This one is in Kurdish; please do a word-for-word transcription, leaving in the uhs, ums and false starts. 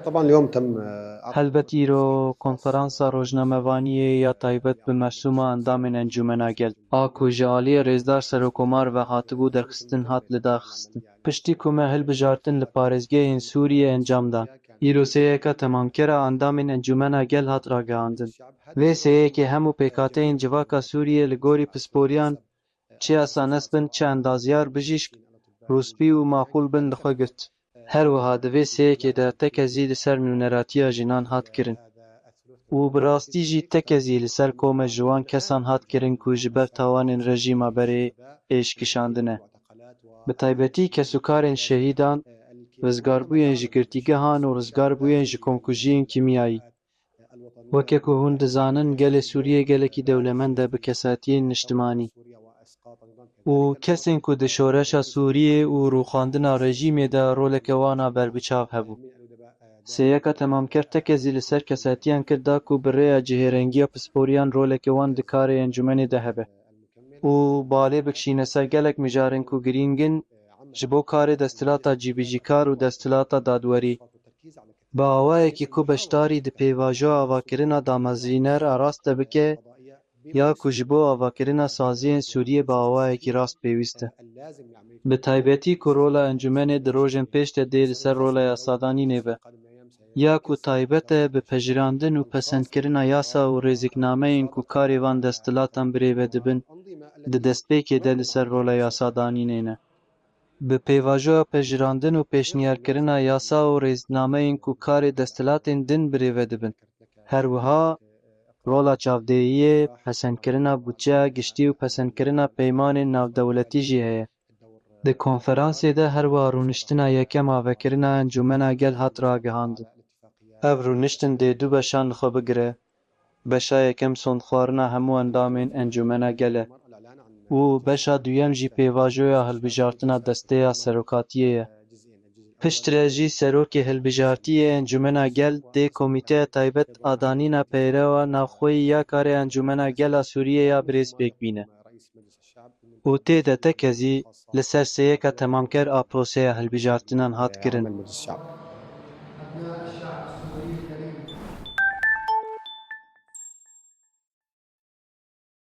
طبعا اليوم تم، آه، Helbet îro konferansa rojnamevaniyê ya taybet bi mersûma endamên Encûmena Gel a ku ji aliyê Rêzdar Serokomar ve hatibû derxistin hat lidarxistin. Piştî ku me hilbijartin li parêzgehên Sûriyê encam dan, îro sêyeka temamker a endamên Encûmena Gel hat ragihandin. Vê sêyekê hemû pêkhateyên civaka Sûriyê li gorî pisporiyan çi yasanes bin, çi endazyar, bijîşk, rûspî û maqûl bin li xwe girt. Her wiha di vê sêyekê de tekezî li ser nûneratiya jinan hat kirin û bi rastî jî tekezî li ser kome ji wan kesan hat kirin ku ji ber tawanên rejîma berê êş kişandine. Bi taybetî kesûkarên şehîdan, rizgarbûyên ji girtîgehan û rizgarbûyên ji komkujiyên kîmyayî. Weke ku hûn dizanin, gelê Sûriyê gelekî dewlemend e bi kesatiyên niştimanî û kesên ku di şoreşa Sûriyê û rûxandina rejîmê de roleke wan a berbiçav hebû. Sêyeka temamker tekezî li ser kesatiyan kir da ku bi rêya cihêrengiya pisporiyan roleke wan di karê encûmenê de hebe û balê bikişîne ser gelek mijarên ku girîng in ji bo karê desthilata cîbicîkar û desthilata dadwerî. Bi awayekî ku beşdarî di pêvajoya avakirina damezrîner a rast de bike ya ku ji bo avakirina saziyên Sûriyê bi awayekî rast pêwîst e. Bi taybetî ku rola encûmenê di rojên pêş de dê li ser rola yasadanînê be. Ya ku taybet e bi pejirandin û pesendkirina yasa û rêziknameyên ku karê van desthilatan birêve dibin, di destpêkê de li ser rola yasadanînê ne. Bi pêvajoya pejirandin û pêşniyarkirina yasa û rêznameyên ku karê desthilatên din birêve dibin. Her wiha rola çavdêyiyê, pesendkirina budçeya giştî û pesendkirina peymanên navdewletî jî heye. Di konferansê de her wiha rûniştina yekem a vekirina Encûmena Gel hat ragihandin. Ev rûniştin dê du beşan li xwe bigire. Beşa yekem sondxwarina hemû endamên Encûmena Gel e û beşa duyem jî pêvajoya hilbijartina desteya serokatiyê ye. Piştre jî serokê hilbijartiyê Encûmena Gel dê komîteya taybet a danîna peyrewa navxweyî ya karê Encûmena Gel a Sûriyê ya birêz pêk bîne û tê de tekezî li ser sêyeka temamker a proseya hilbijartinan hat kirin.